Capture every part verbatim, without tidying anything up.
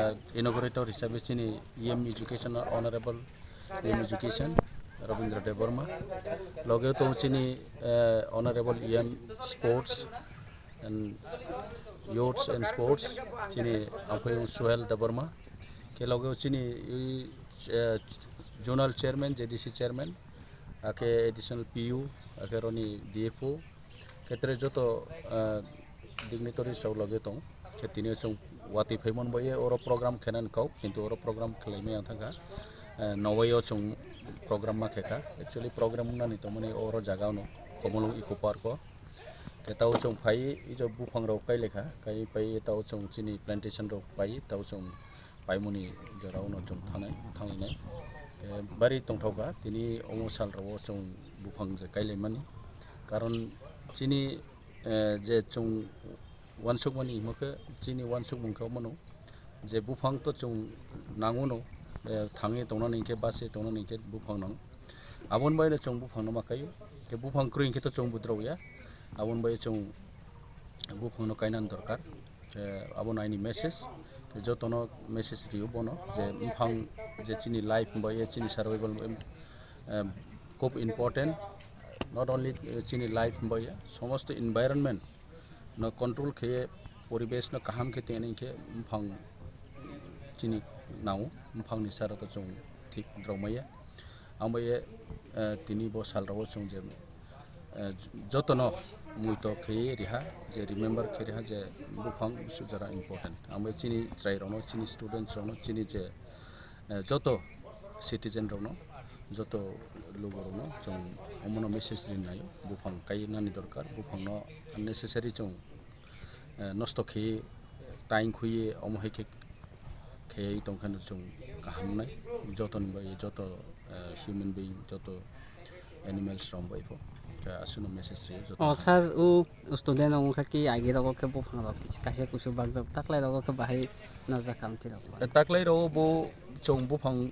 uh, inaugurator hisabe chini E M Education, Honorable E M Education Rabindra Debbarma, loge tong chini uh, Honorable E M Sports and Youths and Sports, chini amphoyung Suhel Debbarma, ke loge chini uh, Zonal Chairman, J D C Chairman, ake Additional P U, ake roni D F O, ketre joto uh, dignitaries rok loge tong. Khe tini chwng watwi phaimani bai oro program khenani kok, kintu oro program khlaimani ang thangkha. Eh, Nowai o chwng program ma khekha. Actually program wngnani tongmani oro jaga ono, Khumulwng Eco Park o. Khe tao chwng phai, ijo buphang rok kai lekha, kai pai tao chwng chini plantation rok pai, tao chwng paimani jora ono chwng thangnai, thanglainai. Eh, bari tongthokha, tini omo sal rok o chwng buphang je kai laimani. Karon chini eh, je chwng uansukmani himo khe chini uansukmung khe omo no je buphang to chwng nango no, eh, thangwi tongnani hinkhe bachwi tongnani hinkhe buphang nang. Aboni bai no chwng buphang no ma kaio. Khe buphang kwrwi hinkhe to chwng budrok ya. Aboni bai chwng buphang no kainani dorkar. Khe abo no aini message. Khe joto no message rio bono je buphang je chini life bai chini survival bai, eh, khub important. Not only, eh, chini life bai somosto environment no control khe, poribesh no kaham khe tongna hinkhe buphang chini nao, buphangni sara to chwng thik rwmaya. Ang bai, eh, tini bo sal rok o chwng je, eh, joto no muito khe riha, je remember khe riha je buphang busu jora important. Ang bai chini chwrai rok no, chini students rok no, chini je, eh, joto citizen rok no Joto lugurokno chwng omono message rinai, buphang kainani dorkar, buphangno unnecessary chwng, eh, nosto khe taing khuye omo hai khe kheyai tongkheno chwng kaham nai, jotoni bai joto, eh, human being, joto animals rok bai pho. Khe aswkno message rio joto. O sir, o student rok wngkha ki agi rogo khe buphang rok kaisa kusu bakjak, taklai rogo khe bahai najak kha amchi rok. Eh, taklai rogo bo chwng buphang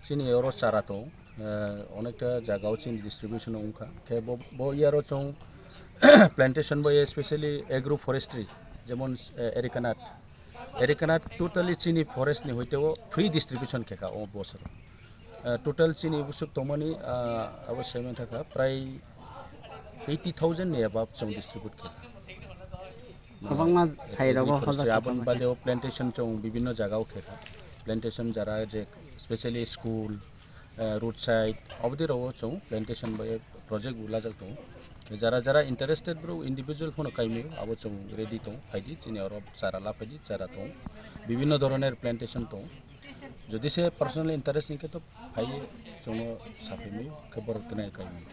chini oro chara tong, eh, onekta jaga o chini distribution wngkha. Khe bo, bo year o chwng plantation bai especially agro forestry, jemon, eh, areca nut. Areca nut totally chini forest ni hoite o free distribution khe kha o bosor. Eh, total chini busuk tongmani, ah, abo saiman thakha prai eighty thousand ni above chwng distribute khe kha. Kwbangma thai rogo Agriculture hojak aboni tongma bade khe. O plantation chwng bibinno jaga o khe kha. Plantation jara je specially school, eh, road side, obodi rogo chwng plantation bai project bo lajak tongo. Khe jara jara interested bro individual phano kaimio abo chwng ready tongo, phaidi chini oro chara la phaidi chara tongo. Bibinno dhoroner plantation tongo. Jodi se personal interest hingkhe to phai chwngno saphaimio khe borok tene kaimio.